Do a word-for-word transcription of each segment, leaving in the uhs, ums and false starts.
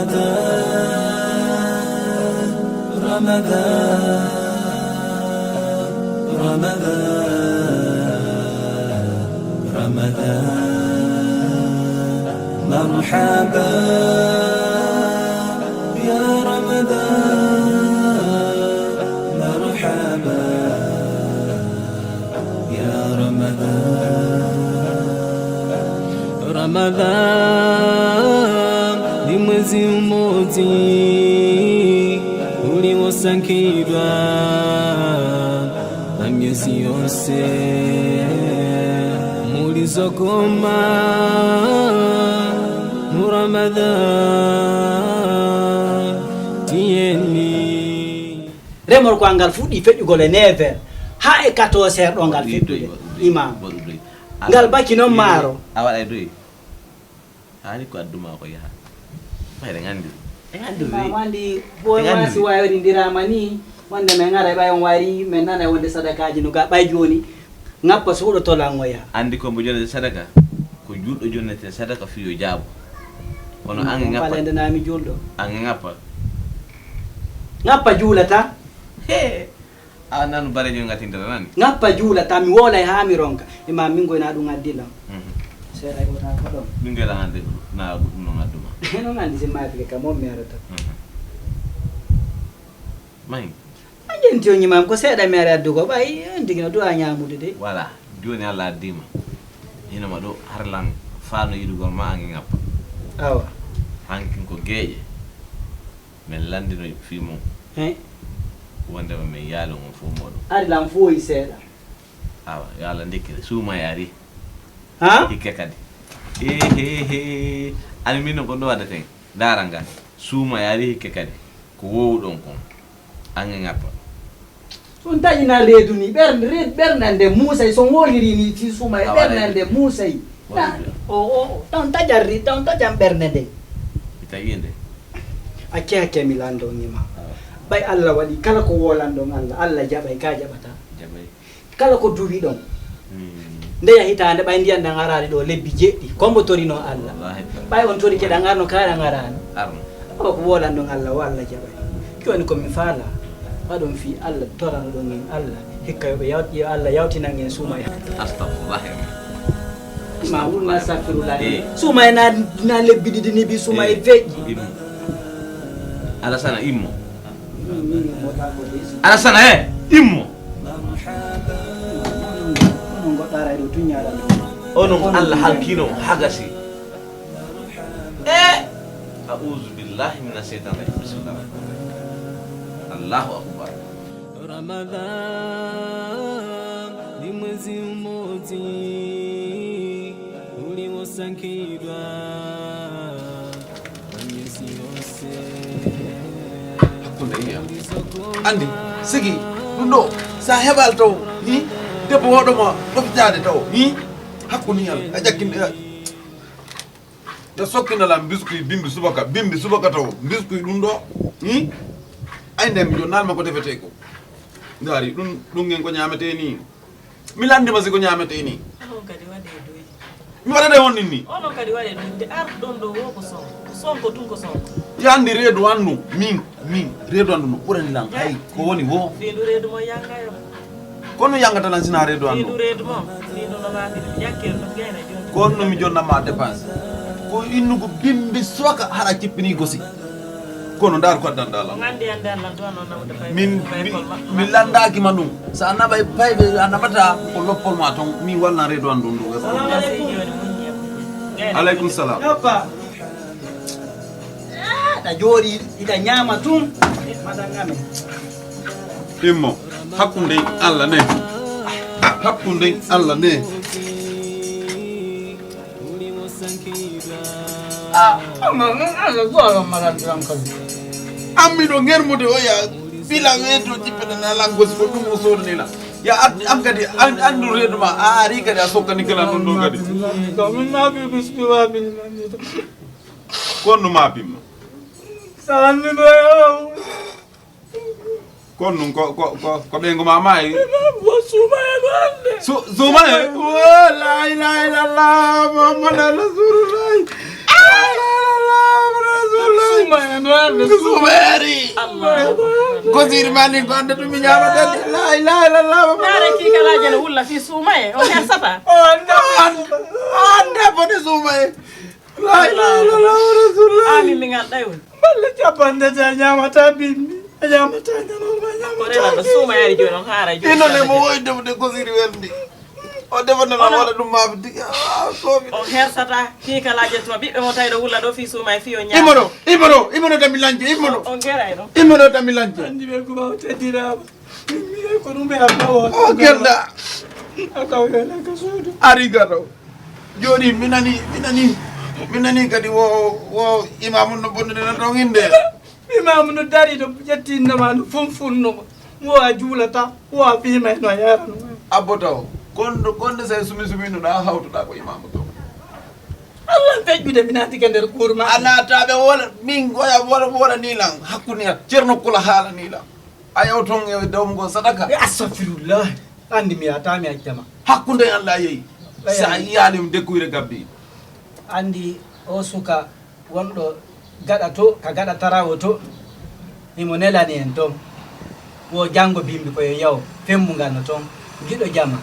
رمضان، رمضان، رمضان، مرحبا يا رمضان، مرحبا يا رمضان. Ramadan, ndi mwezi mmoja uliosangidwa na miezi yote, mulizokoma mu Ramadan, tiyeni. Remorgo ngal fuɗɗi feƴƴugol e neuf heures haa e quatorze heures ɗo ngal feƴƴude, imam. Ngal baki noon maaro. A waɗa e doyi. Haali ko adduma ko yaha. Ɓayde nganndi. E nganndi. Imam, anndi, boy, wasi wayori ndirama ni. Wonde men ngara ɓay on wari, men nana wonde sadakaaji no ga ɓay jooni. Ngappa suuɗo to langoya. Anndi ko mbo jonnete sadaka, ko juulɗo jonnete sadaka fii yo jaabo. Kono an e ngappa. Ɓaleende naa mi juulɗo. An e ngappa. Ngappa juulata. He. A nanu bareejo ngatindira nani? Ngappa juulata, mi woolay haa mi ronka. E ma min goyna ɗum addi lam. Mhm. Seeɗa e wota ko ɗon. Min goyla hande na ɗum non adduma. Non anndi si ma Afrika mo mi arata. Mhm. Mahi. A jenti o ñimam ko seeɗa mi ari addugo ɓay, on tigi no duwa ñaamude de. Voilà, jooni Allah addima. Hino ma ɗo har lan faano yiɗugol ma ange ngappa. Awa. Hankin ko geeƴe. Men lanndino fii mum. He. Wondema men yaalo ngon fof moɗon. Ari lan fof e seeɗa. Awa, yo Allah ndekkire. Suuma e ari. Ha? Hikke kadi. He, he, he. Ani min no gonɗo waɗaten. Ndaara ngan. Suuma e ari hikke kadi. Ko wowɗon kon. Ange ngappa. On taƴi na reedu ni. Ɓernde, reedu, ɓernde nde muusay. So on woliri ni fii suuma e ɓernde nde muusay. Wala. Na, o, o, tan taƴan ri-, tan taƴan ɓernde nde. Mi taƴi nde. Acce, acce mi lanndo ñima. Awa. Ɓay Allah waɗi kala ko woolanɗon Allah, Allah jaɓay, ka jaɓata. Jaɓay. Kala ko duwiɗon. Hmm. Ndeya hitaande ɓay ndiyan ɗan araali ɗo lebbi jeɗɗi. Kombo torino Allah. Wallahi. Ɓay on tori ke ɗan arno, ka ɗan araani. Arno. Awa ko woolanɗon Allah, o Allah jaɓay. Jooni ko mi faala. Waɗon fii Allah, toranoɗon en Allah. Hikka yo ɓe yawt-, yo Allah yawtinan en suuma e. Astagfirullah. Ma wulna astagfirullah. Eh. Suuma e na, na lebbi ɗiɗi ni bi suuma e feƴƴi. Immo. Alasana, immo. Alasana, eh, immo. Onon Allah halkino hagasi. Eh, a'udhu billahi minash shaitanir rajim. Bismillah. Allahu akbar. Ramadan, ndi mwezi mmoja uliosangidwa. Hakkunde e am. Anndi, sigi, ɗum ɗo, sa heɓal taw, hi? Debbo hoɗo ma ɗoftaade taw, hi? Hakkunde e am, a ƴakkinde, a, yo sokkinalam biskuy bimbi subaka, bimbi subaka taw, biskuy ɗum ɗo, hi? Ay, nden mi jonnal ma ko defetee ko. Ndaari, ɗum, ɗum ngen ko ñaametee ni. Mi lanndima si ko ñaametee ni. Onon kadi waɗee doyi. Mi waɗata e on ninni. Onon kadi waɗee doyi. Nde arɗon ɗo wo ko Sonko. Sonko tun ko Sonko. Yo anndi reedu anndu. Min, min, reedu anndu no ɓurani lan. Hay ko woni wo. Fiindu reedu mo yanga yo. Kono yangata lan sina reedu anndu. Fiindu reedu mo. Fiindu no ma fiindu. Yakkee no gayna jooni. Kono mi jonna ma dépense. Ko innugo bimbi soka hara cippini gosi. Kono ndaar ko addanɗaa lan. Min, mi, mi lanndaaki ma ɗum. So a naɓay payɓe, a naɓataa ko loppol ma toon, min wallan reedu an ɗum ɗum. Aleykum salam. Ɗa jooɗi, iɗa ñaama tun. Maɗan amen. Immo, hakkunde Allah ne. Hakkunde Allah ne. Ah, amma min Allah gooro maran ɗan kadi. Ammi ɗo ŋermude o ya bila weeto jippata na langosi ko ɗum o soodani la. Ya ad-, am kadi an-, anndu reedu ma a ari kadi a sokkani kala ɗum ɗo kadi. Ko min ma bi bismi wa bil manita. Kono ma bimma. Sa anndi ɗo ya. Kono ɗum ko, ko, ko, ko ɓeyngu ma maayi. Wo Suumaye ɗo hannde. Su-, Suumaye? Wo, la ilaha illallah, Muhammad Rasulullah. La ilaha illallah, Muhammad Rasulullah. Suumaye no arde. Suumaye ari. Allah. Gosiri ma ni ko ande to mi ñaama tan. La ilaha illallah. Dara ki kala jana wulla fi Suumaye. O hersata. O anda. O anda bone Suumaye. La ilaha illallah rasulullah. Amin mi ngal ɗaywol. Balle capanɗe tati a ñaamata bimbi. A ñaamata ñalawma, a ñaamata. Ko renata Suumaye ari jooni on haara jooni. Ino ne mo woy defude gosiri welndi. O defanno ma wala ɗum ma tigi. Ah, somi. O hersata ki kala jetto ɓiɓɓe mo tawi ɗo wulla ɗo fi Suumaye fi o ñaama. Imono, imono, imono dami lanje, imono. On geray ɗo. Imono dami lanje. Andi ɓe kuma o teddiraama. Min mi ko ɗum ɓe amma o. O gelda. A taw yo le ka suudu. Ari gato. Joni mi nani, mi nani, mi nani kadi wo, wo imamu no bonnude no ɗon inde. Imamu no dari ɗo ƴetti innama no funfunno mo. Mo a juulata, wo a fiima e no yarano. Abbo taw, kondo, konde say sumi sumi no ɗa hawtuɗa ko imamu to. Allah feƴƴude mi naati ke nder kurma. A naata ɓe wola, min goya wola, wola ni lan. Hakkunde Ceerno Kula haala ni lan. A yaw ton e dawmugol sadaka. E astagfirullah. Andi mi yata mi accama. Hakkunde Allah yeyi. Eyi. Sa yiyani mi dekkuyre gabbi. Andi o suka wonɗo gaɗa to, ka gaɗa tarawo to. Himo nelani en ton. Wo jango bimbi ko yo yaw. Femmungal no ton. Giɗo jama.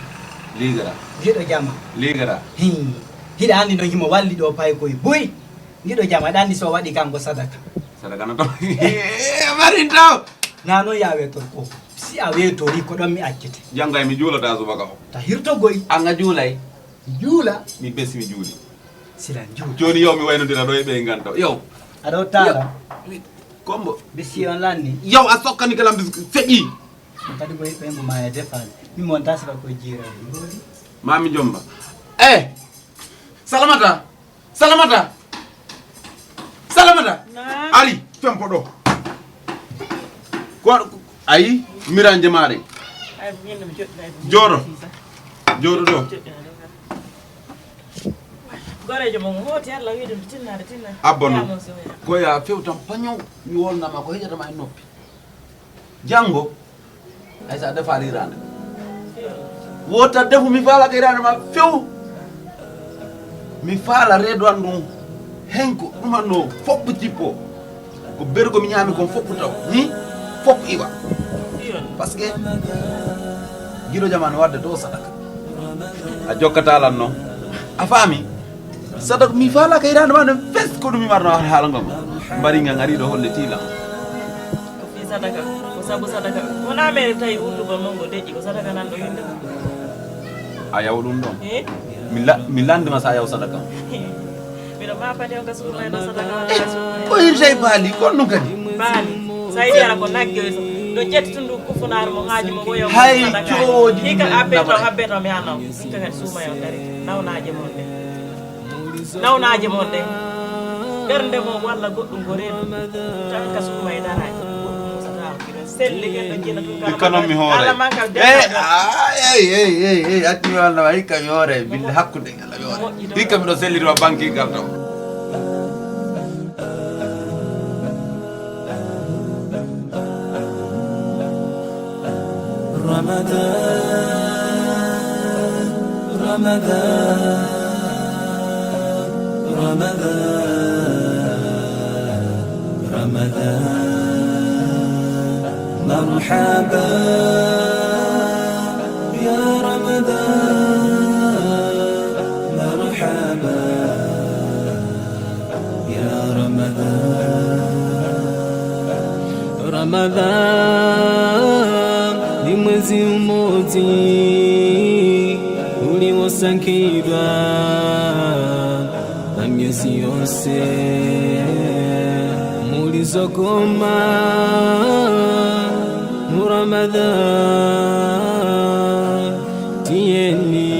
Ligara. Giɗo jama. Ligara. Hin. Hiɗa andi no himo walli ɗo pay koy buy. Giɗo jama, aɗa andi so waɗi kanko sadaka. Sadaka no ton. Marin taw. Na noon ya weetor ko. Si a weetori ko ɗon mi accete. Janngo ay mi juulata subaka o. Ta hirtogoy. An a juulay? Mi juula. Mi besi mi juuli. Sila juula. Jooni yow mi waynondira ɗo e ɓe ngannda. Yow. Aɗo taara. Yow. Mi, kombo. Bisi on lanni. Yow a sokkani kala mi feƴƴi. Kadi ko ɓe mbo ma e defaali. Mi mon tasira ko jiira. Ma mi jomba. Eh. Salamata. Salamata! Salamata! Naam. Ari, fempo ɗo. Ko, ayi, miranje maare. Ay, min no mi joɗɗo, ay, mi Jooɗo. Joɗɗo. Jooɗo ɗo. Joɗɗo, ay, ɗo. Goreejo mon hooti Allah wiide mi tinnade, tinnade. Abbono. Yaa mo soya. Ko ya fewtan pañow, mi wolnama ko heƴata ma e noppi. Janngo, hay so a defaali hiraande. Wota defu, mi faalaka hiraande ma few. Mi faala reedu an ɗum. Hen ko ɗumanno fof jippo. Ko bergo mi ñaami kon fof taw. Ni fof iwa. Parce que giɗo jamaanu wadde to sadaka. A jokkata lan noon. A faami? Sadaka mi faalaka hiraande ma nden fes ko ɗum mi marno haala ngam. Mbari ngan ari ɗo holle tiilam. Ko fii sadaka, ko sabu sadaka. Wonaa meere tawi uddugol mon ngo deƴƴi, ko sadaka nan ɗo yimɓe. A yaw ɗum ɗon? Eh? Mi la-, mi landima sa yaw sadaka. Miɗo ma pati on ka suudu may no sadaka wala ka suudu may. Ko hirtay baali, kon ɗum kadi. Baali. Sa yiɗi ara ko nagge o so. Ɗo ƴetti tun ɗum kufunaaru mo ŋaaji mo woyo mo sadaka. Hay jooɗi hika men abbe to, abbe to mi hano. Hika kadi suuma yo dari. Nawnaaje mon ɗe. Nawnaaje mon ɗe. Ɓernde mon walla goɗɗum ko reedu. Tan ka suuma e daraaji. Goɗɗum musata. Selli ken ɗo jina tun. Ikka noon mi hoore. Ala man kal. Eh, ah, ey, ey, ey, ey, accu mi walla ma, ikka mi hoore. Billa hakkunde ngal mi hoore. Moƴƴi ɗo. Ikka mi ɗo selliri wa banki ngal ɗo. رمضان، رمضان، رمضان، رمضان. مرحبا يا رمضان، مرحبا يا رمضان. Ramadan, ni mwezi mmoja uliosangidwa na miezi yose mulizogoma mu Ramadan. Tiyeni